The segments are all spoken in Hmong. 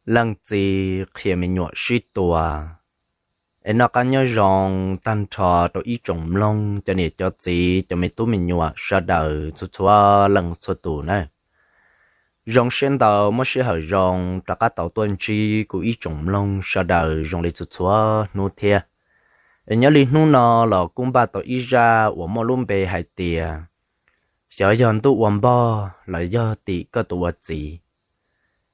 Leej txiv qhia me nyuam sib tua. Es noj qab nyob zoo tag nrho rau ib tsoom mloog, cov niam cov txiv, cov me tub me nyuam sawv daws txhua txhua leej txhua tus na. Zoo siab ntau muaj sij hawm zoo rov qab tau tuaj ntsib kuv ib tsoom mloog sawv daws zoo li txhua txhua hnub thiab. Es nyob li hnub no los kuj npaj tau ib zaj uas muaj lub npe hais tias xyov yog ntuj ua npog los yog tim koj tus ua txiv.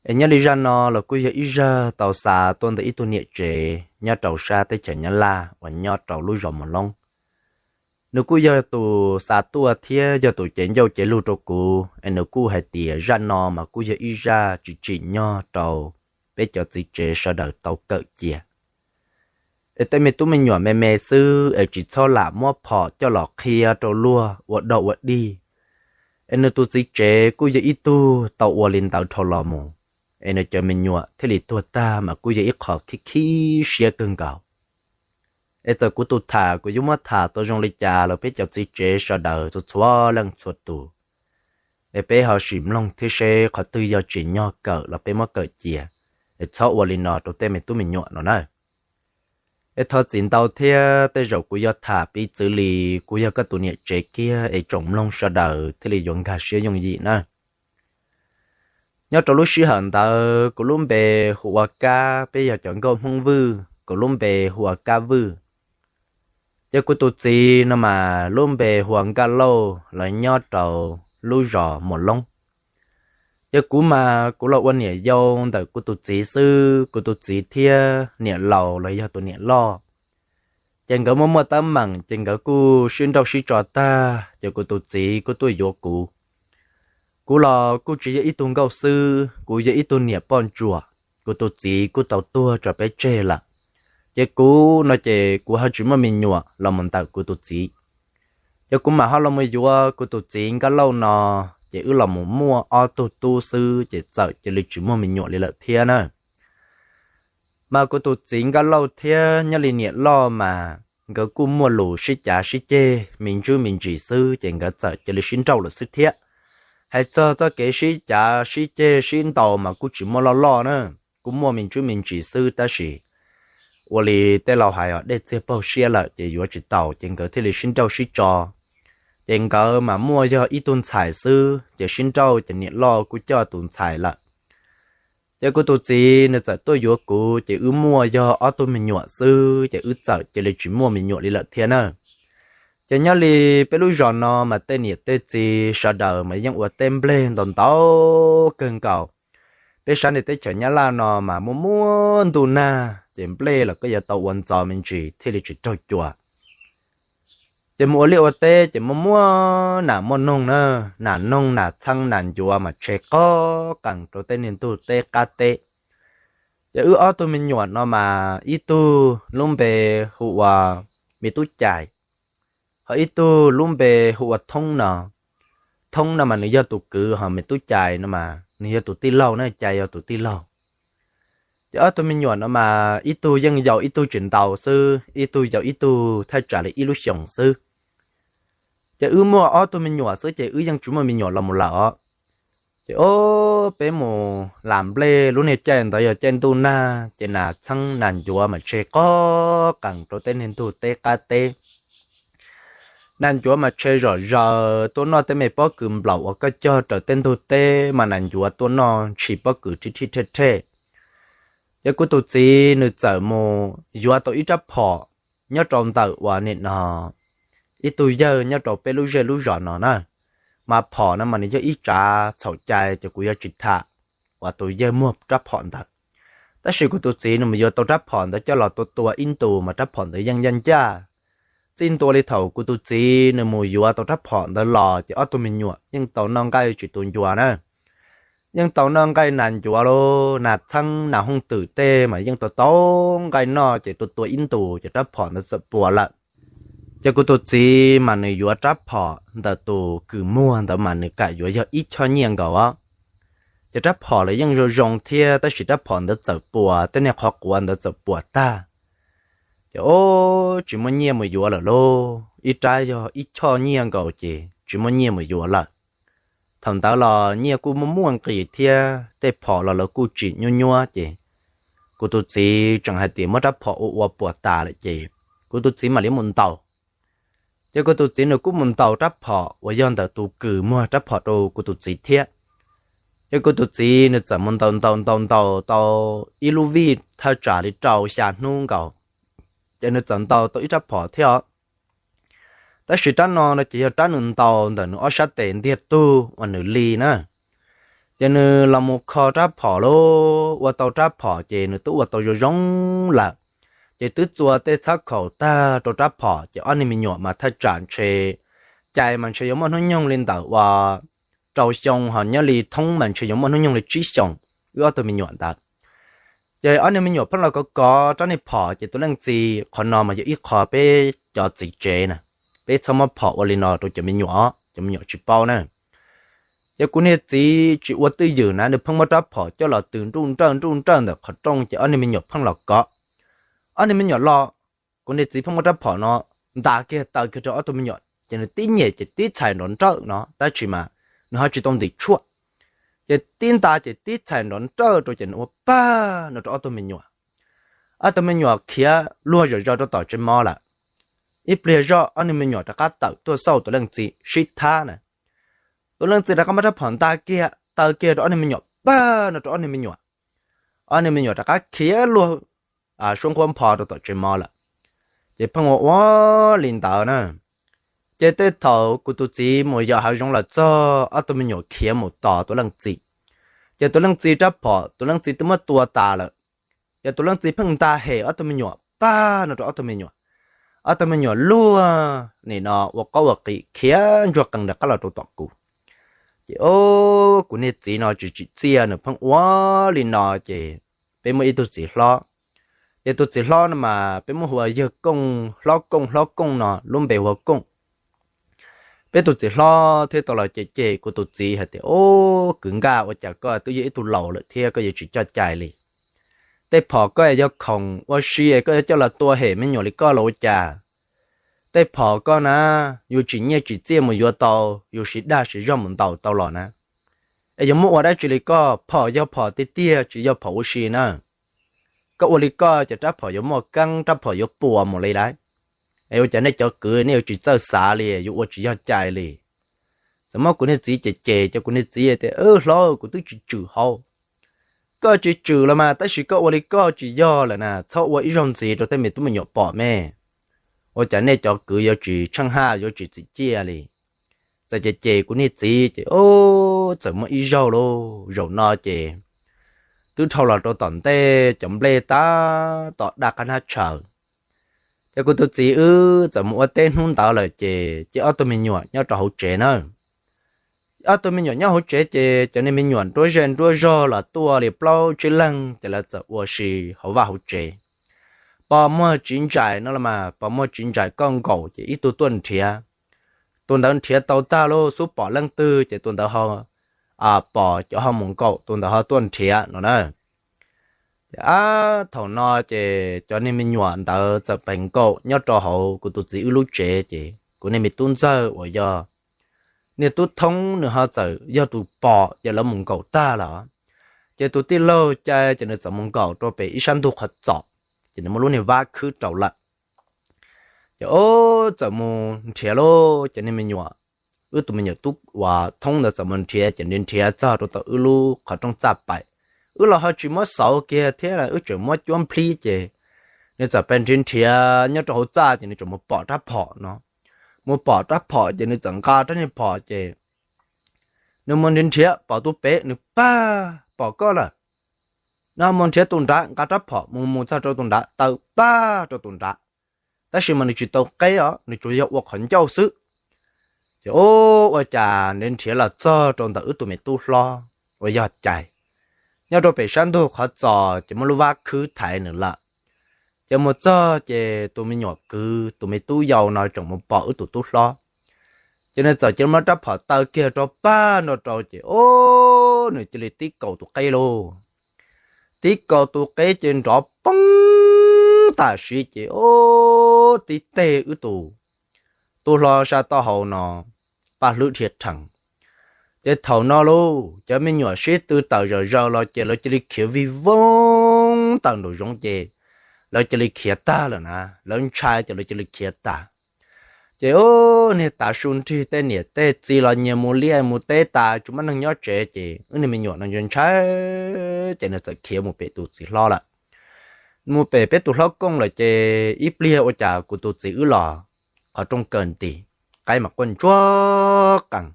Es nyob li zaj no los kuj yog ib zaj tau xa tuaj ntawm ib tug niam tsev nyob rau sab teb chaws Nyab Laj uas nyob rau lub zos Mos Loob. Nws kuj yog tus xa tuaj thiab yog tus cev ncauj cev lus rau kuv, es nws kuj hais tias zaj no mas kuj yog ib zaj tsis tsim nyog rau peb cov txiv tsev sawv daws tau kawm cia. Es tej me tub me nyuam me me xwb es tsis txhob lam muab phom coj los qhia rau luag ua dog ua dig. Es nws tus txiv tsev kuj yog ib tug tau ua li ntawd dhau los mus, es nws cov me nyuam thiaj li tuag tag mas kuj yog ib qho khib khib siab kawg nkaus. Es txawm kuv tus tham kuv yuav muab tham tau zoo li cas los peb cov txiv tsev sawv daws txhua txhua leej txhua tus, es peb ho sim mloog thiab seb qhov twg yog tsim nyog kawm los peb muab kawm cia, es txhob ua li no rau tej me tub me nyuam no na. Es thov txim ntau thiab tej zaum kuv yuav tham piv txwv li kuv yog koj tus niam tsev kiag es tsoom mloog sawv daws thiaj li yuav nkag siab yooj yim na. Nyob rau lub sij hawm ntawd kuv lub npe hu ua Kab, peb yog cov nkauj Hmoob Vwj, kuv lub npe hu ua Kab Vwj. Ces kuv tus txiv no mas lub npe hu ua Nkaj Lauj los nyob rau lub zos Muas Loob. Ces kuv mas kuv los ua niam yau ntawm kuv tus txiv xwb, kuv tus txiv thiab niam laus los yog tus niam loj. Ces nkawd muaj muaj teeb meem ces nkawd kuj sib nrauj sib tso tag ces kuv tus txiv kuj tuaj yuav kuv. Kuv los kuj tsis yog ib tug nkauj xwb, kuv yog ib tug niam poj ntsuam, kuv tus txiv kuj tau tuag tso peb tseg lawm. Ces kuv no ces kuv ho tsis muaj me nyuam los mus ntawm kuv tus txiv. Ces kuv mam ho los mus yuav kuv tus txiv Nkaj Lauj no, ces wb los mus muaj ob tug tub xwb ces txawm cia li tsis muaj me nyuam li lawm thiab na. Mas kuv tus txiv Nkaj Lauj thiab nyob li niam loj mas nkawd kuj muaj lus sib cav sib ceg me ntsuj me ntsis xwb ces nkawd txawm cia li sib nrauj lawm xwb thiab. Hais txog txoj kev sib cav sib ceg sib ntaus mas kuj tsis muaj loj loj na, kuj muaj me ntsuj me ntsis xwb tab sis ua li tej laus hais os, dej txiag paug siab lawm ces yuav tsis taus ces nkawd thiaj li sib nrauj sib tso. Ces nkawd mas muaj yog ib tug ntxhais xwb ces sib nrauj ces niam loj kuj coj tus ntxhais lawm. Ces kuv tus txiv nws txawm tuaj yuav kuv ces wb muaj yog ob tug me nyuam xwb ces wb txawm cia li tsis muaj me nyuam li lawm thiab na. Ces nyob li peb lub zos no mas tej niam tej txiv sawv daws mas yeej ua teb nplej ntau ntau kawg nkaus. Peb sab niag teb chaws Nyab Laj no mas muaj muaj ntuj nag ces nplej los koj yuav tau ua ntxov me ntsis thiaj li tsis raug cua. Ces mus ua liaj ua teb ces muaj muaj nas muaj noog na, nas noog nas txheeb nas ncuav mas tshe qog qees rau tej niag ntug teb qab teb. Ces wb ob tug me nyuam no mas ib tug lub npe hu ua Me Tub Cai, ho ib tug lub npe hu ua Thoob no. Thoob no mas nws yog tus kwv, ho Me Tub Cai no mas nws yog tus tij laug na, Cai yog tus tij laug. Ces ob tug me nyuam no mas ib tug yeej yau ib tug tsis ntau xwb, ib tug yau ib tug thaj tsam li ib lub xyoos xwb. Ces wb muaj ob tug me nyuam xwb ces wb yeej tsis muaj me nyuam los mus lawm os. Ces o, peb mus lam nplej lub niag caij ntawd yog caij ntuj nag ces nas txheeb nas ncuav mas tshe qog qees rau tej niag ntug teb qab teb. Nas ncuav mas tshe zom zaws tuaj noj tej me pob kws nplaum uas koj cog raws tej ntug teb mas nas ncuav tuaj noj ntshis pob kws rhij rhij rhej rhej. Ces kuv tus txiv nws txawm mus yuav tau ib rab phom nyob rau ntawm uas nim no ib tug yawg nyob rau peb lub zej lub zos no na. Mas phom no mas nws yog ib tsav txhaum cai ces kuv yuav tsis tham uas tus yawg muag rab phom ntawd. Tab sis kuv tus txiv nws mus yuav tau rab phom ntawd coj los tua tua ib ntus mas rab phom ntawd yeej ncaj ncaj. Txij ntua li thaum kuv tus txiv nws mus yuav tau rab phom ntawd los ces ob tug me nyuam yeej tau noj nqaij tsis tu ncua na. Yeej tau noj nqaij nas ncuav los nas txheeb nas hooj twm tej mas yeej tau tau nqaij noj ces tua tua ib ntus ces rab phom ntawd txawm puas lawm. Ces kuv tus txiv mas nws yuav rab phom ntawm tus kws muag ntawd mas nws kam yuav yog ib choj nyiaj nkaus os. Ces rab phom los yeej zoo zoo thiab tab sis rab phom ntawd txawm puas, tej niag qhov quav ntawd txawm puas tag. Ces o, tsis muaj nyiaj mus yuav lawm lauj, ib rab yog ib choj nyiaj nkaus ces tsis muaj nyiaj mus yuav lawm. Thaum ntawd los nyiaj kuj muaj muaj nqis thiab tej phom los lawv kuj tsim nyuab nyuab ces kuv tus txiv tseem hais tias muab rab phom ua ua puas tas lawm ces kuv tus txiv mam li mus ntaus. Ces kuv tus txiv nws kuj mus ntaus rab phom uas yog ntawm tus kws muag rab phom rau kuv tus txiv thiab. Ces kuv tus txiv nws txawm mus ntaus ntaus ntaus ntaus tau ib lub vij thaj tsam li rau xya hnub nkaus, ces nws txawm ntaus tau ib rab phom thiab os. Tab sis rab no no ces yog rab nws ntaus ntawm nws ob sab tes ntiag tug uas nws li na. Ces nws los mus kho rab phom lauj, ua tau rab phom ces nws twb ua tau zoo zoo lawm. Ces twb txua tej txhab khaum tag rau rab phom ces ob niag me nyuam mas thaj tsam ntshe cai mas ntshe yuav muaj hnub nyoog li ntawm uas rau xyoo, ho nyob li thoob mas ntshe yuav muaj hnub nyoog li tsib xyoos, wb ob tug me nyuam ntawd. Ces ob niag me nyuam pheej los kov kov rab niag phom ces tus leej txiv, qhov no mas yog ib qho peb cov txiv tsev na, peb txhob muab phom ua li no rau cov me nyuam, cov me nyuam tsis paub na. Ces kuv niag txiv tsis ua twj ywm na, nws pheej muab rab phom coj los tws nruj nrawj nruj nrawj ntawm qhov rooj ces ob niag me nyuam pheej los kov. Ob niag me nyuam los, kuv niag txiv pheej muab rab phom no nta kiag taw kiag rau ob tug me nyuam ces nws tib nyem ces tib txhais nrov nrawj no, tab sis mas nws ho tsis tau ntim tshuaj. Ces tib nta ces tib txhais nrov nrawj rau ces nws ua pag no rau ob tug me nyuam. Ob tug me nyuam khiav luag zom zaws rau tom tsev mov lawm. Ib pliag zoj ob niag me nyuam rov qab tawm tuaj xauj tus leej txiv sib thab na. Tus leej txiv rov qab muab rab phom nta kiag taw kiag rau ob niag me nyuam pag no rau ob niag me nyuam. Ob niag me nyuam rov qab khiav luag suab nquab npho rau tom tsev mov lawm. Ces pheej ua ua li ntawd na. Ces tej thaum kuv tus txiv mus yos hav zoov los txog, ob tug me nyuam khiav mus tos tus leej txiv. Ces tus leej txiv rab phom tus leej txiv twb muab tua tas lawm. Ces tus leej txiv pheej nta hem ob tug me nyuam pag no rau ob tug me nyuam. Ob tug me nyuam luag nim no ua qaub ua qis khiav ntsuag qees rov qab los rau tom kuv. Ces o, kuv niag txiv no tsis tsim txiaj, nws pheej ua li no ces peb muaj ib tug txiv hlob. Ces tus txiv hlob no mas peb muab hu ua yawg Kooj, hlob Kooj, hlob Kooj no lub npe hu ua Kooj. Peb tus txiv hlob thiaj tau los cem cem kuv tus txiv hais tias, o, kwv Nkaj, ua cas koj twb yog ib tug laus lawm thiab koj yuav tsis coj cai li. Tej phom koj yog khoom ua si koj yuav coj los tua hem me nyuam li koj los ua cas? Tej phom koj na, yus tsim nyiaj tsim txiaj mus yuav tau, yus siv dag siv zog mus ntaus tau los na. Es yuav muab ua dab tsi li koj? Phom yog phom tiag tiag, tsis yog phom ua si na. Koj ua li koj ces rab phom yuav muaj keeb, rab phom yuav puas mus li lauj. Es ua cas nej cov kwv nej yuav tsis txawj xav li, yuav ua tsis yog cai li. Txawm muab kuv niag txiv cem cem, ces kuv niag txiv tias, hlob, kuv twb tsis tswm hauv. Koj tsis tswm los mas, tab sis koj ua li koj tsis yog lawm na, txhob ua ib zaug ntxiv rau tej me tub me nyuam pom me. Ua cas nej cov kwv yuav tsis tsheej haj, yuav tsis txim ciaj li. Txawm cem cem kuv niag txiv ces txawm muaj ib zaug lauj, zaum no ces twb dhau los rau tom ntej cov nplej tab tom daj qab hnab tshaw. Ces kuv tus txiv wb txawm mus ua teb hnub ntawd lawm ces cia ob tug me nyuam nyob rau hauv tsev na. Ob tug me nyuam nyob hauv tsev ces cov niag me nyuam nruab zej nruab zog los tuaj li plaub tsib leeg ces lawv txawm ua si hauv vaj hauv tsev. Pos muag tsis ntsais no los mas, pos muag tsis ntsais koj nkaum ces ib tug tuaj nrhiav. Tus ntawd nrhiav tau tag lauj, xub pom leej twg ces tus ntawd ho pom cov ho mus nkaum, tus ntawd ho tuaj nrhiav no na. Ces ab thaum no ces cov niag me nyuam ntawd txawm pes nkaum nyob rau hauv kuv tus txiv wb lub tsev ces kuv niag me tub ntxawg uas yog niag tub thoob nws ho txawm yog tus pom ces lawv mus nkaum tag lawm. Ces tus tij laug cai ces nws txawm mus nkaum rau pem ib sab ntug qhov txos, ces nws muaj lub niag vab khwb rau lawm. Ces o, txawm mus nrhiav lauj, ces niag me nyuam, wb tus me nyuam tub uas thoob ntawd txawm mus nrhiav ces nws nrhiav txog rau tom wb lub qhov rooj txaj pais. Wb los ho tsis muab xauv kiag thiab, wb tseem muab cuab nplhib ces nws txawm pes nrhiav nrhiav nyob rau hauv txaj ces nws tseem mus pom rab phom no. Mus pom rab phom ces nws txawm nqa rab niag phom ces nws mus nrhiav nrhiav pom tus pem, nws pag, pom koj lawm. Nws mus nrhiav tus nrad, nqa rab phom mus mus txog rau tus nrad, taw pag rau tus nrad. Tab sis mas nws tsis tau qeb os, nws tsuas yog ua qhov ncauj xwb. Ces ua cas nws nrhiav los txog rau ntawm wb tus me tub hlob uas yog cai, nyob rau pem sab ntug qhov txos ces muaj lub vab khwb thaiv nws lawm. Ces mus txog ces tus me nyuam kwv, tus me tub yau no tseem mus pom wb tus tub hlob. Ces nws txawm cia li muab rab phom taw kiag rau pag nrho rau ces o, nws cia li tib kaus tus qeb lauj. Tib kaus tus qeb ces nrov poob tam sim ces o, tib teg wb tus tub hlob sab taub hau no paj hlwb dhia rhees. Ces thaum no lauj, cov me nyuam sib tw tawm zom zaws los ces lawv cia li khiav vij voog tawm nraum zoov ces lawv cia li khiav tag lawm na, lawv ntshai ces lawv cia li khiav tag. Ces ub, niag tav su nrig tej niam tej txiv los nyias mus liaj mus teb tas tsis muaj neeg nyob tsev ces wb niag me nyuam no ntshai ntshai ces nws txawm khiav mus pem tus txiv hlob lawm. Mus pem peb tus hlob Kooj lawm ces ib pliag ua cas kuv tus txiv wb los qhov rooj kaw nti, qaib mas quaj ntsuag qees.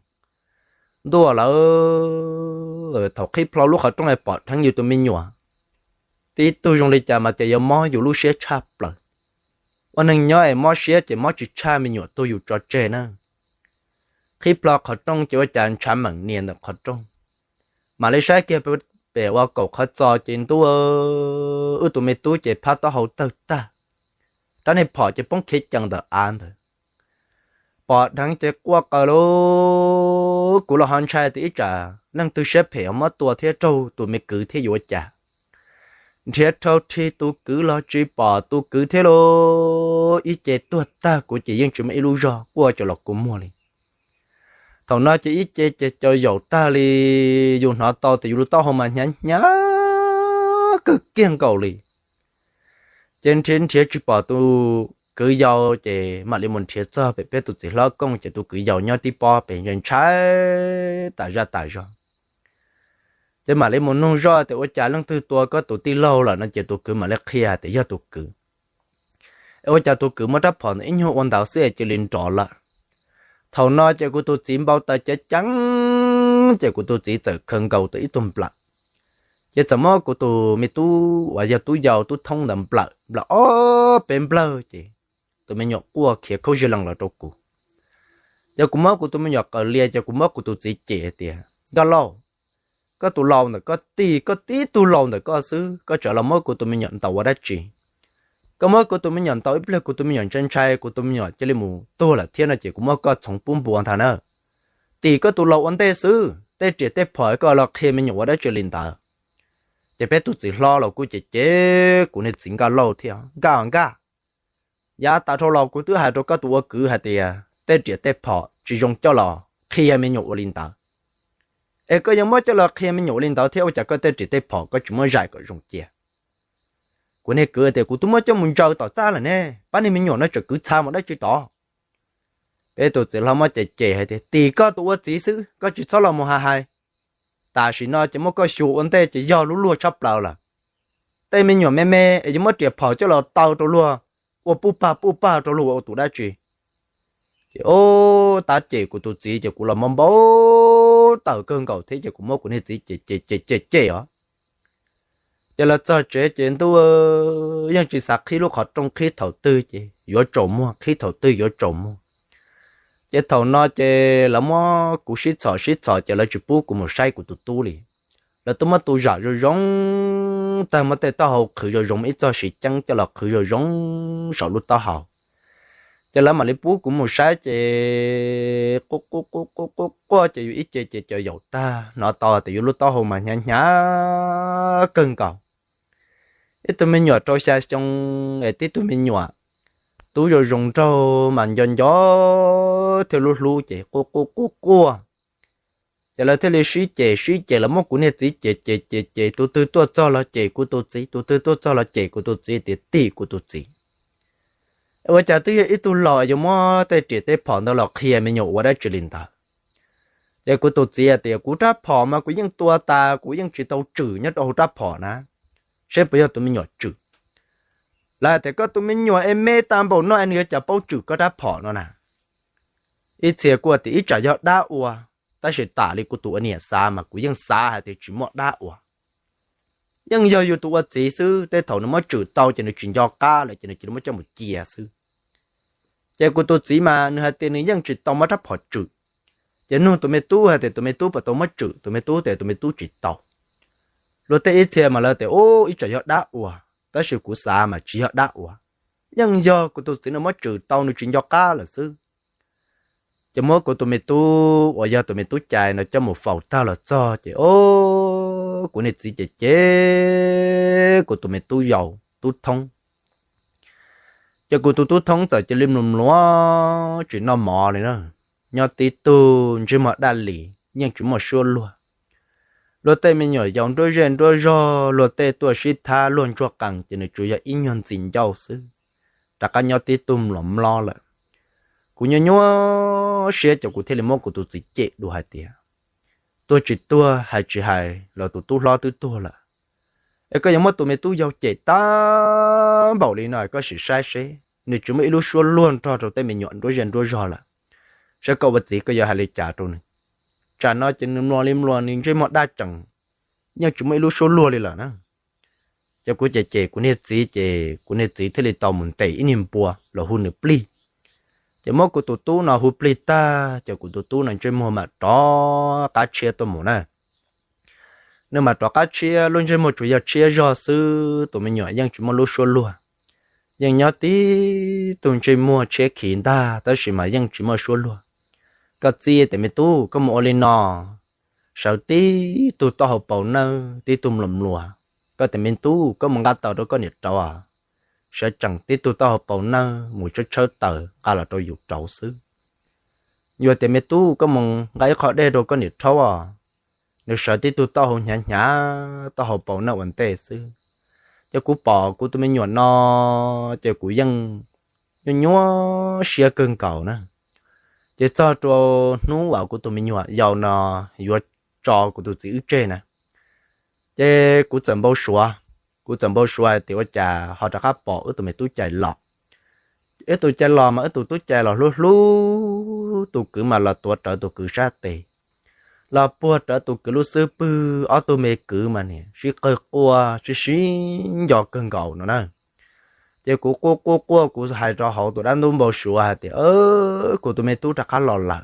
Ntuj lawm, thaum qhib plho lub qhov rooj es pom dheev yus tus me nyuam, tib tug zoo li cas mas ces yuav mob yus lub siab tshaj plaws. Ua neeg nyob es mob siab ces mob tsis tshaj me nyuam tuag yus tso tseg na. Qhib plho qhov rooj ces ua cas ntshav meem nias ntawm qhov rooj. Mam li saib kiag pem ua kaum qhov txos ces ntuj, wb tus me tub ces phab taub hau tawg tag, rab niag phom ces poob khiav cees ntawm av ntawd. Pom dheev ces quaj qw lauj, kuv los ho ntshai tias ib tsam leej twg siab phem ho muab tua thiab raug tus me kwv thiab yuav ua cas. Nrhiav rhau rhi tus kwv los tsis pom tus kwv thiab lauj, ib ce tuag tag kuv ces yeej tsis muaj ib lub zog quaj cov los kua muag li. Thaum no ces ib ce ces cov yaum tag li, yus hnov tau tias yus lub taub hau mas hnyav hnyav kawg kiag nkaus li. Ces nrhiav nrhiav tsis pom tus kwv yau ces mam li mus nrhiav txog pem peb tus txiv hlob Kooj ces tus kwv yau nyob tib pob pem ntshai ntshai tas zaj tas zog. Ces mam li mus nug zoj tias ua cas leej twg tua koj tus tij laug lawm no ces tus kwv mam li qhia hais tias yog tus kwv. Es ua cas tus kwv muab rab phom ntawd ib nyuag ua ntawd xwb es cia li nrov lawm. Thaum no ces kuv tus txiv npau taws ceev ceev, ces kuv tus txiv txawm khaws nkaus tau ib tug nplawm, ces txawm muab kuv tus me tub uas yog tub yau tub thoob ntawd nplawm nplawm ob peb nplawg ces tus me nyuam quaj khiav khaub zig lees los rau kuv. Ces kuv muab kuv tus me nyuam qawm lias ces kuv muab kuv tus txiv cem hais tias, Nkauj Lauj, koj tus laus ntawm koj, tis koj tib tug laus ntawm koj xwb, koj tseem los muab kuv tus me nyuam ntaus ua dab tsi? Koj muab kuv tus me nyuam ntaus ib pliag kuv tus me nyuam ntshai ntshai, kuv tus me nyuam cia li mus tuag lawm thiab no ces kuv muab koj txhoov pub npua ntag na. Tis koj tus laus ua ntej xwb, tej riam tej phom koj los qhia me nyuam ua dab tsi li ntawd? Ces peb tus txiv hlob los kuj cem cem kuv niag txiv Nkauj Lauj thiab, Nkauj Nkauj, yav tas dhau los kuv twb hais rau koj tus ua kwv hais tias tej riam tej phom tsis zoo coj los qhia me nyuam ua li ntawd. Es koj yuav muab coj los qhia me nyuam ua li ntawd thiab, ua cas koj tej riam tej phom koj tsis muab zais kom zoo cia? Kuv niag kwv tias, Kuv twb muab coj mus ntsaws tom txaj lawm ne, pab niag me nyuam no tseem kwv txha mus dab tsi tod? Peb tus txiv hlob muab cem cem hais tias, Tis koj tus ua txiv xwb, koj tsis txhob los mus hais hais. Tam sim no ces muab koj xyuas ua ntej ces yog lub luag tshaj plaws lawm. Tej me nyuam me me es yuav muab riam phom coj los taw rau luag, ua puj pag puj pag rau luag ua tus dab tsi? Ces ub, tab cem kuv tus txiv ces kuv los npau taws kawg nkaus thiab ces kuv muab kuv niag txiv cem cem cem cem os. Ces los txog tsev ces ntuj, yeej tsis xav qhib lub qhov rooj, qhib thaum twg ces yuav tsaus muag, qhib thaum twg yuav tsaus muag. Ces thaum no ces lawv muab kuv sib txhom sib txhom ces lawv tsis pub kuv mus saib kuv tus tub li. Lawv twb muab tu zam zoo zoo tag, muab tej taub hau qhwv zoo zoo, muab ib txoj siv ceeb coj los qhwv zoo zoo saum lub taub hau. Ces lawv mam li pub kuv mus saib ces quaj quaj quaj quaj quaj ces yus ib ce ces cov yaum tag, hnov tau tias yus lub taub hau mas hnyav hnyav kawg nkaus. Ib tug me nyuam rau xya xyoo es tib tug me nyuam tub zoo zoo nraug mas nco nco thiab hlub hlub ces quaj quaj quaj quaj. Ces lawv thiaj li sib cem sib cem, lawv muab kuv niag txiv cem cem cem cem, tus twg tuaj txog los cem kuv tus txiv, tus twg tuaj txog los cem kuv tus txiv tias tig kuv tus txiv. Ua cas twb yog ib tug laus yuav muab tej riam tej phom ntawd los qhia me nyuam ua dab tsi li ntawd? Ces kuv tus txiv tias, Kuv rab phom mas kuv yeej tua tas, kuv yeej tsis tau tswm nyob rau hauv rab phom na, seb puas yog tus me nyuam tswm. Lawv tias, Koj tus me nyuam es me tas npaum no es nws yuav cas paub tswm koj rab phom no na? Ib txhia kuj tias ib tsam yog dab ua, tab sis tam li kuv tus ua niam xav mas kuv yeej xav hais tias tsis muaj dab ua. Yeej yog yus tus ua txiv xwb, tej thaum nws muab tswm tau ces nws tsis nco qab lawm ces nws cia li muab coj mus cia xwb. Ces kuv tus txiv mas nws hais tias nws yeej tsis tau muab rab phom tswm. Ces nug tus me tub hais tias tus me tub puas tau muab tswm, tus me tub tias tus me tub tsis tau. Luag tej ib txhia mas lawv tias, Ub, ib tsam yog dab ua, tab sis kuv xav mas tsis yog dab ua. Yeej yog kuv tus txiv nws muab tswm tau, nws tsis nco qab lawm xwb. Ces muab kuv tus me tub uas yog tus me tub cai no coj mus faus tag los txog ces, o, kuv niag txiv cem cem kuv tus me tub yau tub thoob. Ces kuv tus tub thoob txawm cia li mluas mluas tsis noj mov li na, nyob tib tug ntsej muag daj li. yeej tsis muaj suab luag. Luag tej me nyuam yaus nruab zej nruab zog, luag tej tuaj sib thab luag ntsuag qees ces nws tsuas yog ib nyuag ntxim ncauj xwb, rov qab nyob tib tug mlom mlob lawm. Kuv nyuaj nyuaj siab ces kuv thiaj li muab kuv tus txiv cem dua hais tias, tuag tsis tuag hais tsis hais los tus tub hlob twb tuag lawm, es koj yuav muab tus me tub yau cem tag npaum li no, koj sim saib seb nws tsis muaj ib lub suab luag nrog rau tej me nyuam nruab zej nruab zog lawm, saib koj ua txiv koj yuav hais li cas rau nws. Tsam no ces nws mluas li mluas, nws ntsej muag daj tsees, yeej tsis muaj ib lub suab luag li lawm na. Ces kuv cem cem kuv niag txiv ces kuv niag txiv thiaj li tau mus ntes ib niag npua los hu nws plig. Ces muab kuv tus tub no hu plig tag ces kuv tus tub no ntsej muag mam rov qab tshiab tuaj mus na. Nws mam rov qab tshiab, lub ntsej muag tsuas yog tshiab zog xwb, tus me nyuam yeej tsis muaj lub suab luag, yeej nyob tib tug ntsej muag tshiab khiv ntag tab sis mas yeej tsis muaj suab luag. Koj txiv tias, me tub, koj mus ua li no, sawv tib tug taub hau paus nawb, tib tug mluas mluas. Koj tias, me tub, koj mus nqa taws rau koj niam rauv, sawv tsees tib tug taub hau paus nawb, mus tshawb tshawb taws nqa los rau yus rauv xwb. Yus tias, me tub, koj mus nqa ib qho dej rau koj niam rhaub, nws sawv tib tug taub hau hnyav hnyav, taub hau paus nawb ua ntej xwb. Ces kuv pom kuv tus me nyuam no ces kuv yeej nyuaj nyuaj siab kawg nkaus na. Ces txog rau hnub uas kuv tus me nyuam yau no yuav tso kuv tus txiv wb tseg na, ces kuv txawm npau suav, kuv txawm npau suav hais tias ua cas ho rov qab pom wb tus me tub cais los. Wb tus cais los mas wb tus tub cais los hlub hlub, tus kwv mas los tuav rawv tus kwv sab tes, los puag rawv tus kwv lub xub pwg, ob tug me kwv mas niam sib qawg quaj sib sib nco kawg nkaus no na. Ces kuv quaj quaj quaj kuv hais rau hauv tus dab ntub npau suav hais tias, kuv tus me tub rov qab los lawm,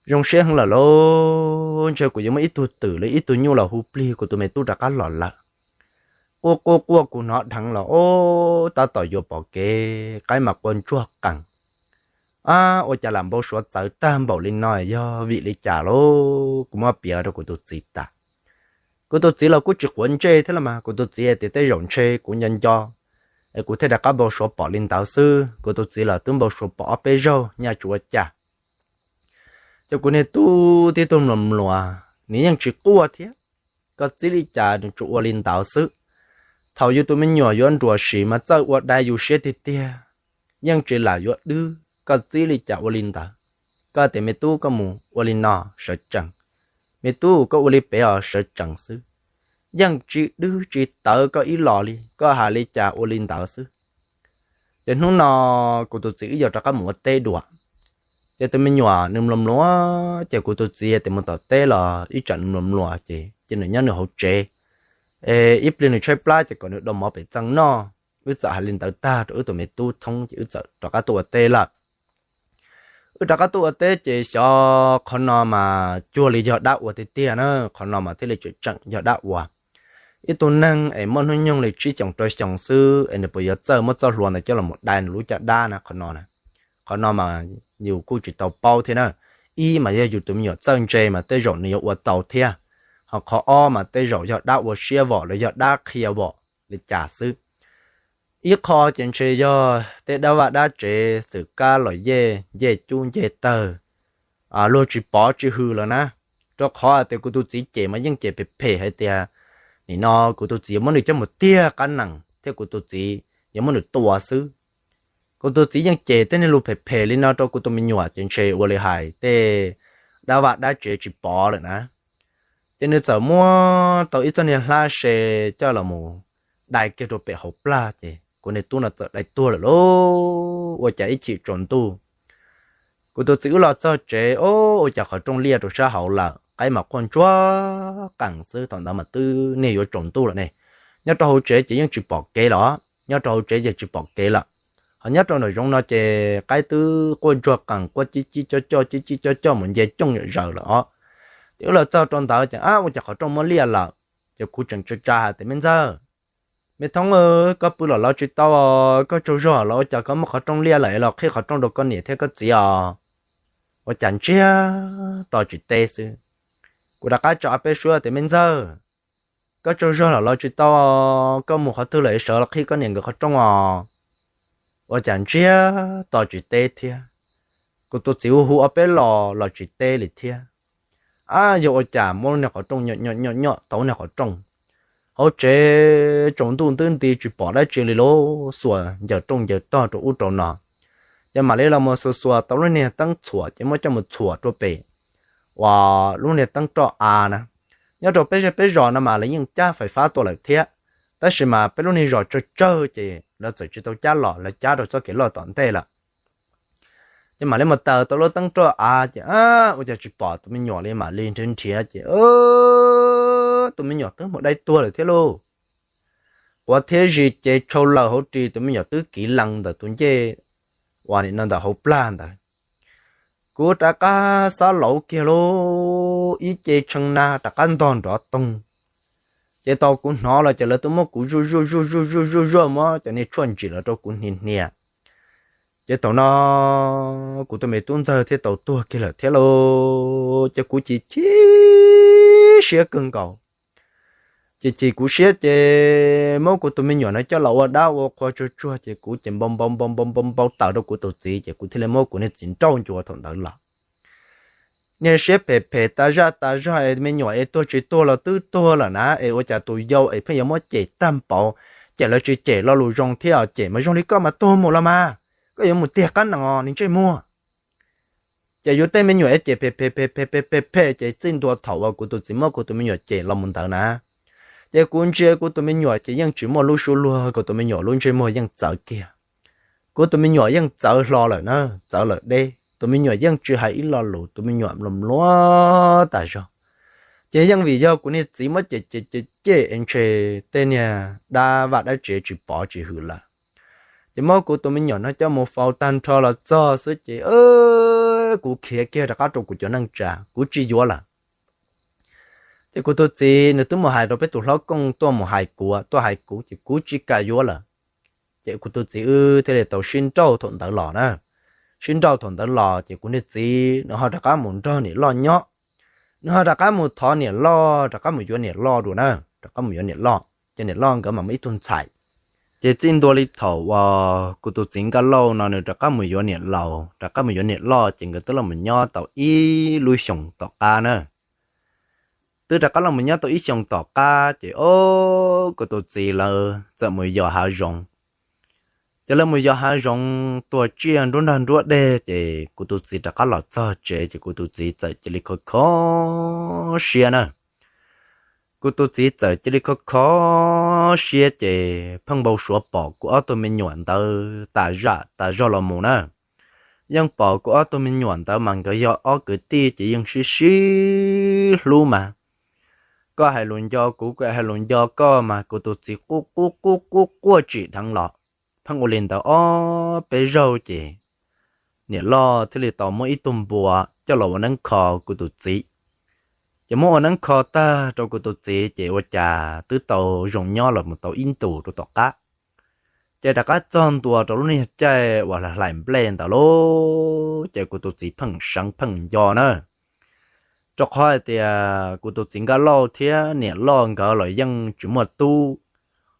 zoo siab heev lawm lauj, ntshe kuv yuav muaj ib tug twm los ib tug nyuj los hu plig kuv tus me tub rov qab los lawm. Quaj quaj quaj kuv hnov dheev los ub, tab tom yuav pom kev, qaib mas quaj ntsuag qees. Ab, ua cas lam npau suav txawv tag npaum li no, yog vim li cas lauj? Kuv muab piav rau kuv tus txiv tas. Kuv tus txiv los kuj tsis quav ntsej thiab los mas, kuv tus txiv hais tias tej zaum ntshe kuv nco nco es kuv thiaj rov qab npau suav pom li ntawd xwb. Kuv tus txiv los twb npau suav pom ob peb zaug nyaj tsis ua cas. Ces kuv niag tub tib tug mluas mluas, nws yeej tsis quaj thiab, koj txiv li cas nws tsuas ua li ntawd xwb. Thaum yus tus me nyuam yuav nruam sim mas txawj ua dai yus siab tiag tiag, yeej tsis lam yuav dwb, koj txiv li cas ua li ntawd. Koj tias me tub koj mus ua li no sawv tsees, me tub koj ua li pem os sawv tsees xwb, yeej tsis dwb tsis tawv koj ib los li, koj hais li cas ua li ntawd xwb. Ces hnub no kuv tus txiv wb yuav rov qab mus ua teb dua, ces tus me nyuam nws mluas mluas ces kuv tus txiv tias mus tom teb los ib tsam nws mluas mluas ces cia nws nyob nws hauv tsev, es ib pliag nws tshaib plab ces kom nws dau mov pem txee noj. Wb txawm hais li ntawd tag rau wb tus me tub thoob ces wb txawm rov qab tuaj ua teb lawm. Wb rov qab tuaj ua teb ces xyov qhov no mas cuag li yog dab ua tiag tiag na, qhov no mas thiaj li tseem tseem yog dab ua. Ib tug neeg es muaj hnub nyoog li tsib xyoos rau xyoo xwb es nws puas yuav txawj muab txoj hlua ntawd coj los dai nws lub caj dab na, qhov no na. Qhov no mas yus kuj tsis tau paub thiab na. Ib mas yog yus tus me nyuam txawj ntse mas tej zaum nws yuav ua tau thiab, ho qhov ob mas tej zaum yog dab ua siab vom los yog dab qhia vom li cas xwb. Ib qho ces ntshe yog tej dab vaj dab tsev xwm kab los yej ncej cub ncej tawg, luag tsis pov tsis hwm lawm na. Rau qhov hais tias kuv tus txiv cem mas yeej cem phem phem hais tias nim no kuv tus txiv yuav muab nws coj mus tiag qab nees thiab kuv tus txiv yuav muab nws tua xwb. Kuv tus txiv yeej cem tej niag lus phem phem li no rau kuv tus me nyuam ces ntshe ua li hais tej dab vaj dab tsev tsis pov lawm na. Ces nws txawm muab tau ib txoj niag hlab se coj los mus dai kiag rau pem hauv plag ces kuv niag tub no txawm dai tuag lawm lauj. Ua cas ib chim tsaus ntuj kuv tus txiv wb los txog tsev, o, ua cas qhov rooj liaj rau sab hauv lawm, qaib mas quaj ntsuag qees xwb. Thaum ntawd mas twb niag yuav tsaus ntuj lawm ne. Nyob rau hauv tsev ces yeej tsis pom kev lawm, nyob rau hauv tsev ces tsis pom kev lawm. Ho nyob rau nram zoov no ces qaib twb quaj ntsuag qees, quaj cib cib coj coj cib cib coj coj mus nce cooj zom zaws lawm os. Ces wb los txog rau ntawd ces, ab, ua cas qhov rooj muab liaj lawm. Ces kuv tseem tsa tsa hais tias, me ntxawg, me thoob, koj pw los los tsis tau, koj tsaug zog los ua cas koj muab qhov rooj liaj lawm es los qhib qhov rooj rau koj niam thiab koj txiv os. Ua cas ntsiag to tsis teb xwb. Kuv rov qab tsa ob peb suab tias, me ntxawg, koj tsaug zog los los tsis tau, koj mus qhov twg lawm es sawv los qhib koj niam nkawd qhov rooj os. Ua cas ntsiag to tsis teb thiab. Kuv tus txiv hu hu ob peb los los tsis teb li thiab. Ab, yog ua cas muab lub niag qhov rooj nyom nyom nyom tau lub niag qhov rooj hauv tsev, tsaus ntuj ntub nti tsis pom dab tsi li lauj, xuas ncaws rooj ncaws tog rau ub rau no. Ces mam li los mus xuas xuas tau lub niag teeb txhuam ces muab coj mus txhuam rau pem uas lub niag teeb roj av na. Nyob rau peb zej peb zos no mas lawv yeej cab fais fab tuaj lawm thiab, tab sis mas peb lub niag zos tsawg tsawg ces lawv txawm tsis tau cab los, lawv cab rau txoj kev loj tom ntej lawm. Ces mam li mus taws tau lub teeb roj av ces ua cas tsis pom tus me nyuam li, mam li nrhiav nrhiav ces tus me nyuam twb mus dai tuag lawm thiab lauj. Quav thiab zis ces tshau lawm hauv ris, tus me nyuam twb kiv lees ntawm tus ncej uas nim no ntawm hauv plag ntawd. Kuv rov qab xav lauv kiag lauj, ib ce tshee na rov qab ntog nrov toog. Ces tau kuv hnov los ces lawv twb muab kuv zuaj zuaj zuaj zuaj zuaj zuaj zuaj, muab cov niag tshuaj ntsim los rau kuv hnia hnia. Ces thaum no kuv tus me tub ntxawg thiaj tau tuag kiag lawm thiab lauj. Ces kuv chim chim siab kawg nkaus. Ces chim kuv siab ces muab kuv tus me nyuam no coj los ua dab ua qhua tsuag tsuag ces kuv ces npau npau npau npau npau npau taws rau kuv tus txiv ces kuv thiaj li muab kuv niag txiv nrauj ncua thaum ntawd los. Niag siab phem phem tas zaj tas zog es me nyuam es tuag tsis tuag los twb tuag lawm na, es ua cas tus yau es pheej yuav muab cem tag npaum, cem los tsis cem lo lus zoo thiab, cem mas zoo li koj mas tuag mus los mas, koj yuav mus tiag qab nees os niag ntsej muag. Ces yus tej me nyuam es cem phem phem phem phem phem phem phem ces txij ntua thaum uas kuv tus txiv muab kuv tus me nyuam cem los mus ntawd na, ces kuv ntsia kuv tus me nyuam ces yeej tsis muaj lub suab luag, kuv tus me nyuam lub ntsej muag yeej txawv kiag. Kuv tus me nyuam yeej txawv hlo lawm na, txawv lawm deb, tus me nyuam yeej tsis hais ib lo lus, tus me nyuam mluas mluav tas zog. Ces yeej vim yog kuv niag txiv muab cem cem cem cem es ntshe tej niag dab vaj dab tsev tsis pov tsis hwm lawm. Ces muab kuv tus me nyuam no coj mus faus tag nrho los txog xwb ces kuv khiav kiag rov qab rau kuv cov neej tsa, kuv tsis yuav lawm. Ces kuv tus txiv nws twb mus hais rau peb tus hlob kooj tuaj mus hais kuv, tuaj hais kuv ces kuv tsis kam yuav lawm. Ces kuv tus txiv wb thiaj li tau sib nrauj thaum ntawd los na. Sib nrauj thaum ntawd los ces kuv niag txiv nws ho rov qab mus nrog niam loj nyob, nws ho rov qab mus thov niam loj, rov qab mus yuav niam loj dua na, rov qab mus yuav niam loj, ces niam loj nkawd mam muaj ib tug ntxhais. Ces txij ntua li thaum uas kuv tus txiv Nkaj Lauj no nws rov qab mus yuav niam laus, rov qab mus yuav niam loj ces nkawd twb los mus nyob tau ib lub xyoos tom qab na. Twb rov qab los mus nyob tau ib xyoos tom qab ces o, kuv tus txiv lawv txawm mus yos hav zoov. Ces lawv mus yos hav zoov tuag tsiaj nruab nrag nruab deg ces kuv tus txiv rov qab los txog tsev ces kuv tus txiv txawm cia li kho kho siab na. Kuv tus txiv txawm cia li kho kho siab ces pheej npau suav pom kuv ob tug me nyuam ntawd tas zaj tas zog los mus na. Yeej pom kuv ob tug me nyuam ntawd mas nkawd yog ob kwv tij ces yeej sib sib hlub mas. Koj hais lus nco kuv, kuv hais lus nco koj mas kuv tus txiv quj quj quj quaj quaj tsim dheev los. Pheej ua li ntawd ob peb zaug ces niam loj thiaj li tau muab ib tug npua coj los ua neeb kho kuv tus txiv. Ces muab ua neeb kho tag rau kuv tus txiv ces ua cas twb tau zoo nyob los mus tau ib ntus rau tom qab. Ces rov qab txog ntua rau lub niag caij uas hlais nplej ntawd lauj, ces kuv tus txiv pheej seev pheej nco na. Rau qhov hais tias kuv tus txiv Nkaj Lauj thiab niam loj nkawd los yeej tsis muaj tub,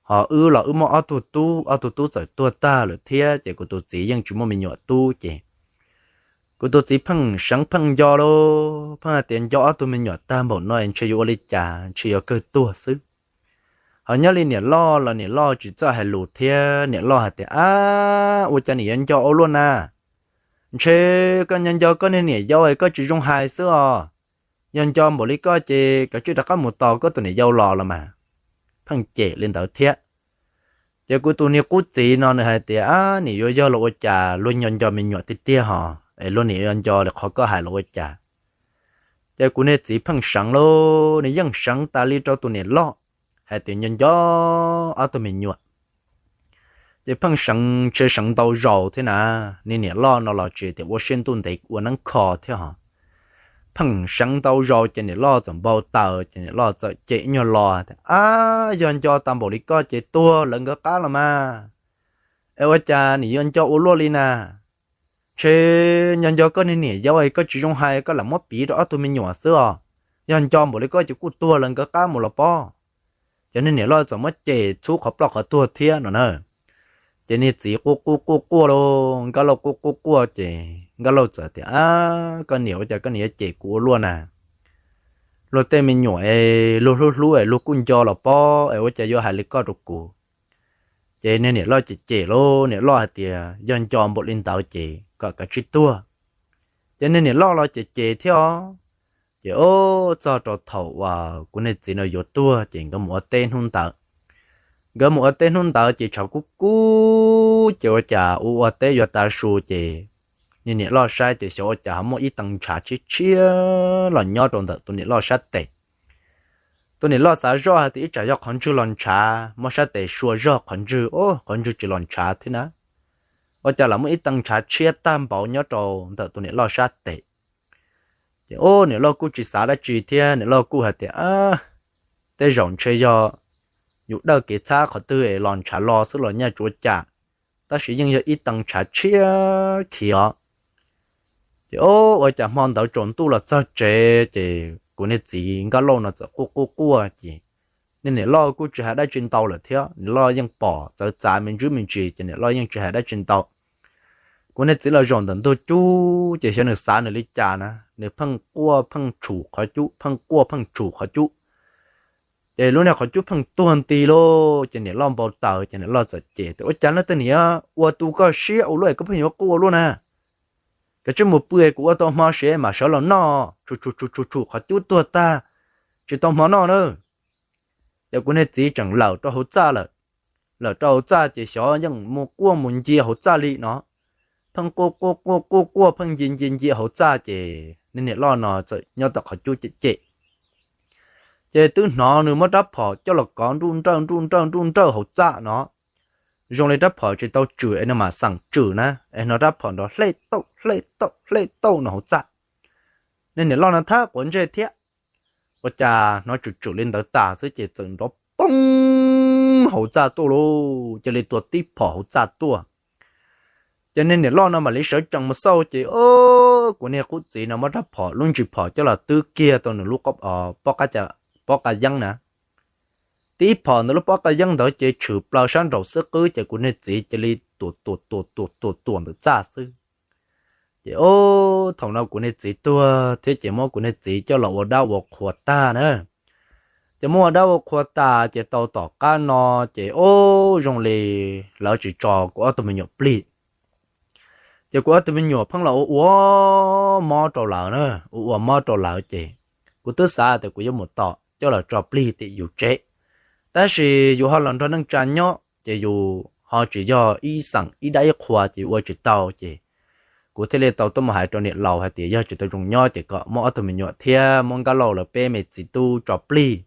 ho wb los wb muaj ob tug tub, ob tug tub txawm tuag tag lawm thiab ces kuv tus txiv yeej tsis muaj me nyuam tub ces kuv tus txiv pheej seev pheej nco lauj, pheej hais tias nco ob tug me nyuam tag npaum no ntshe yuav ua li cas, ntshe yuav kawg tuag xwb. Ho nyob li niam loj los niam loj tsis txawj hais lus thiab, niam loj hais tias, ab, ua cas niam yuav nco ua luaj na? Ntshe koj nco nco koj niag niam yau es koj tsis zoo hais xwb os. Yog nco npaum li koj ces kav tsij rov qab mus tos koj tus niam yau los los mas. Pheej cem li ntawd thiab. Ces kuv tus niag qub txiv no nws hais tias, ab, nim yuav yog los ua cas luag nco nco me nyuam tiag tiag ho, es luag nim yuav nco li qhov koj hais los ua cas? Ces kuv niag txiv pheej seev lauj, nws yeej seev tas li rau tus niam loj hais tias nco nco ob tug me nyuam. Ces pheej seev, ntshe seev ntau zaus thiab na, niag niam loj no los tsis tias ua siab ntuj ntev ua neeb kho thiab ho. Pheej seev ntau zaus ces niam loj txawm npau taws ces niam loj txawm cem ib nyuag lo tias, ab, yog nco tas npaum li koj ces tuag lawv nkawd qab los mas. Es ua cas nim yuav nco ua luaj li na? Ntshe nco nco koj niag niam yau es koj tsis zoo hais koj lam muab piv rau ob tug me nyuam xwb os. Yog nco npaum li koj ces kuj tuag lawv nkawd qab mus los pob. Ces niag niam loj txawm muab cem txhub qhov ploj qhov tuag thiab no na. Ces niag txiv quj quj quj quaj lauj, Nkaj Lauj quj quj quaj ces Nkaj Lauj txawm tias, ab, koj niam, ua cas koj niam yuav cem kuv ua luaj na? luag tej me nyuam es luag hlub hlub es luag kuj nco los pob es ua cas yuav hais li koj rau kuv. Ces niag niam loj cem cem lauj, niam loj hais tias yog nco npaum li ntawd ces kom kav tsij tuag. Ces niag niam loj los cem cem thiab os. Ces ob txog rau thaum uas kuv niag txiv no yuav tuag ces nkawd mus ua teb hnub ntawd. Nkawd mus ua teb hnub ntawd ces tshav kub kub ces ua cas ua ua teb yuav tav su ces niag niam loj saib ces xyov ua cas ho muaj ib tee ntshav tshiab tshiab los nyob rau ntawm tus niam loj sab tes. Tus niam loj xav zoj hais tias ib tsam yog qhov ntswg los ntshav, muab sab tes sua zog qhov ntswg, o, qhov ntswg tsis los ntshav thiab na. Ua cas los muaj ib tee ntshav tshiab tag npaum nyob rau ntawm tus niam loj sab tes. Ces o, niam loj kuj tsis xav dab tsi thiab, niam loj kuj hais tias, tej zaum ntshe yog yus dawj kev txhab qhov twg es los ntshav los xwb los nyaj tsuav cas, tab sis yeej yog ib tee ntshav tshiab khiv os. Ces o, ua cas hmo ntawd tsaus ntuj los txog tsev ces kuv niag txiv Nkaj Lauj no txawm quaj quaj quaj ces niag niam loj kuj tsis hais dab tsi ntau lawm thiab, niam loj yeej pom txawv txav me ntsis me ntsis ces niam loj yeej tsis hais dab tsi ntau. Kuv niag txiv los zaum ntawm ntug cub ces xyov nws xav nws li cas na, nws pheej quaj pheej tshum qhov cub, pheej quaj pheej tshum qhov cub. Ces lub niag qhov cub pheej tuag nti lauj, ces niam loj npau taws ces niam loj txawm cem tias, ua cas no tej niam ua tu koj siab ua luaj es koj pheej yuav quaj ua luaj na? Kav tsij mus pw es kuv ua tau hmo siav mam sawv los noj. Tshum tshum tshum tshum tshum qhov cub tuag tag, tsis tau hmo noj na. Ces kuv niag txiv tseem lawm rau hauv txaj lawm, lawm rau hauv txaj ces xyov yeej mus quaj mus ncia hauv txaj li no, pheej quaj quaj quaj quaj quaj pheej ncia ncia ncia hauv txaj ces niag niam loj no txawm nyob tom qhov cub cem cem. Ces twb hnov nws muab rab phom coj los kov nruj nrawj nruj nrawj nruj nrawj hauv txaj no, zoo li rab phom tsis tau tswm es nws mam xeem tswm na, es hnov rab phom nrov hlej tauj hlej tauj hlej tauj no hauv txaj. Niag niam loj no thab quav ntsej thiab, ua cas hnov tswm tswm li ntawd tas xwb ces txawm nrov poob hauv txaj tuaj lauj, cia li tua tib phom hauv txaj tuaj. Ces niag niam loj no mam li sawv tsees mus xauj ces o, kuv niag qub txiv no muab rab phom lub ntsis phom coj los twb kiag tau nws lub pob qa yeeb na. Tib phom ntawd lub pob qa yeeb ntawd ces tshwm plaws sab nraum xwb qwb ces kuv niag txiv cia li tuam tuam tuam tuam tuam tuam ntawm txaj xwb. Ces o, thaum no kuv niag txiv tuag thiab ces muab kuv niag txiv coj los ua dab ua qhua tag na. Ces muab ua dab ua qhua tas ces tau tom qab no ces o, zoo li lawv tsis tso kuv ob tug me nyuam plig. Ces kuv ob tug me nyuam pheej los ua ua mob rau lawv na, ua ua mob rau lawv ces kuv twb xav tias kuv yuav mus tom coj los tso plig tim yus tsev, tab sis yus ho los nrog neej tsa nyob ces yus ho tsis yog ib xeem ib dab ib qhua ces yus ua tsis tau ces kuv thiaj li tau tuaj mus hais rau niam laus hais tias yog tsis tau zoo nyob ces kom muab ob tug me nyuam thiab muab Nkaj Lauj lawv peb me txiv tub tso plig.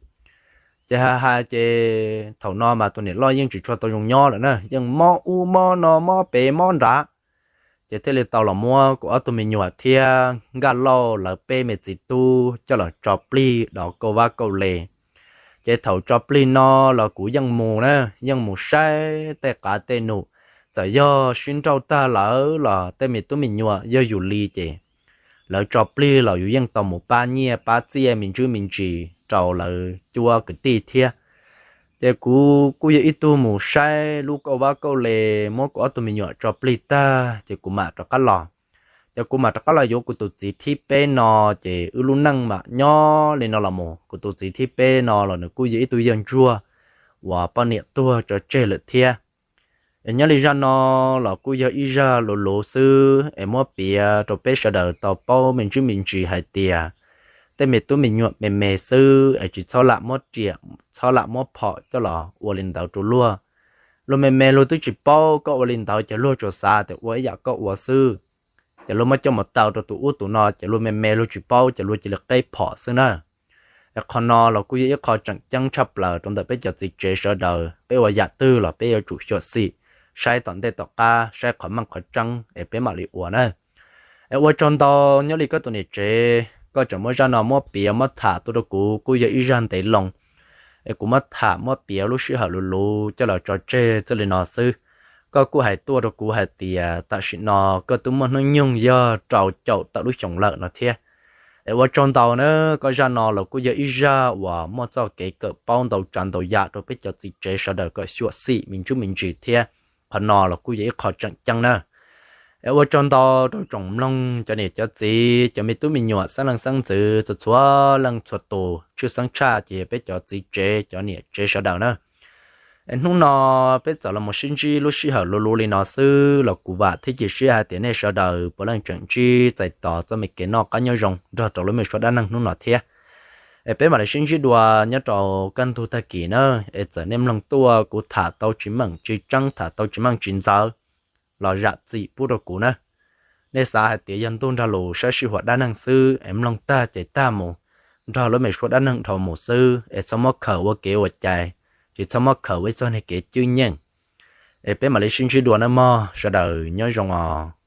Ces hais hais ces thaum no mas tus niam loj yeej tsis tshua tau zoo nyob lawm na, yeej mob ub mob no mob pem mob nrad. Ces thiaj li tau los muab kuv ob tug me nyuam thiab Nkaj Lauj lawv peb me txiv tub coj los tso plig dov kauj vab kauj le. Ces thaum tso plig no los kuv yeej mus na, yeej mus saib tej qav tej num, txawm yog sib nrauj tag lawm los tej me tub me nyuam yog yus li ces lawv tso plig los yus yeej tau mus pab nyiaj pab txiaj me ntsis me ntsis rau lawv cuab kwv tij thiab. Ces kuv kuj yog ib tug mus saib lub kauj vab kauj le, muab kuv ob tug me nyuam tso plig tag ces kuv mam rov qab los. Ces kuv mam rov qab los yuav kuv tus txiv thib peb no, ces wb lub neej mam nyob li no los mus. Kuv tus txiv thib peb no los nws kuj yog ib tug yawg ntsuag uas poj niam tuag tso tseg lawm thiab. Es nyob li zaj no los kuj yog ib zaj luv luv xwb es muab piav rau peb sawv daws tau paub me ntsis me ntsis hais tias tej me tub me nyuam me me xwb es tsis txhob lam muab riam, txhob lam muab phom coj los ua li ntawd rau luag. Luag me me luag twb tsis paub, koj ua li ntawd ces luag tsuas xav tias ua ib yam koj ua xwb. Ces luag muab coj mus taw rau tus ub tus no ces luag me me luag tsis paub ces luag cia li qeb phom xwb na. Es qhov no los kuj yog ib qho tseem ceeb tshaj plaws rau ntawm peb cov txiv tsev sawv daws, peb ua yam twg los peb yuav tsum xyuam xim saib tom ntej tom qab, saib qhov meej qhov tseeb es peb mam li ua na. Es ua tsaug ntau, nyob li koj tus niam tsev koj tseem muab zaj no muab piav muab tham tuaj rau kuv kuj yog ib zaj ntev loo. Es kuv muab tham muab piav lub sij hawm luv luv coj los tso tseg txij li no xwb. Koj kuj hais tuaj rau kuv hais tias tam sim no koj twb muaj hnub nyoog yog rau caum tawm lub xyoo lawm no thiab. Es ua tsaug ntau na, koj zaj no los kuj yog ib zaj uas muaj txoj kev kawm paub ntau tsav ntau yam rau peb cov txiv tsev sawv daws kom xyuam xim me ntsis me ntsis thiab. Qhov no los kuj yog ib qho tseem ceeb na. Es ua tsaug ntau rau tsoom mloog cov niam cov txiv, cov me tub me nyuam, xeeb leej xeeb ntxwv txhua txhua leej txhua tus, tshwj xeeb tshaj ces yog peb cov txiv tsev cov niam tsev sawv daws na. Es hnub no peb txawm los mus sib ntsib lub sij hawm luv luv li no xwb los kuv vam thiab cia siab hais tias nej sawv daws puav leej tseem ntsib txais tos txoj me kev noj qab nyob zoo nrog rau lub me suab dab neeg hnub no thiab. Es peb mam li sib ntsib dua nyob rau kaj ntug tag kis na. Es txawm nej mloog tuaj kuv tham tau tsis meej tsis tseeb, tham tau tsis meej tsis ntxaws los zam txim pub rau kuv na. Nej xav hais tias yog ntuj nrog lus saib sij huam dab neeg xwb es mloog tag ces tag mus, nrog lub me suab dab neeg dhau mus xwb es txhob muab khaws ua kev ua cai, tsis txhob muab khaws ua ib txoj niag kev cwj nyeej. Es peb mam li sib ntsib dua nawb mog, sawv daws nyob zoo os.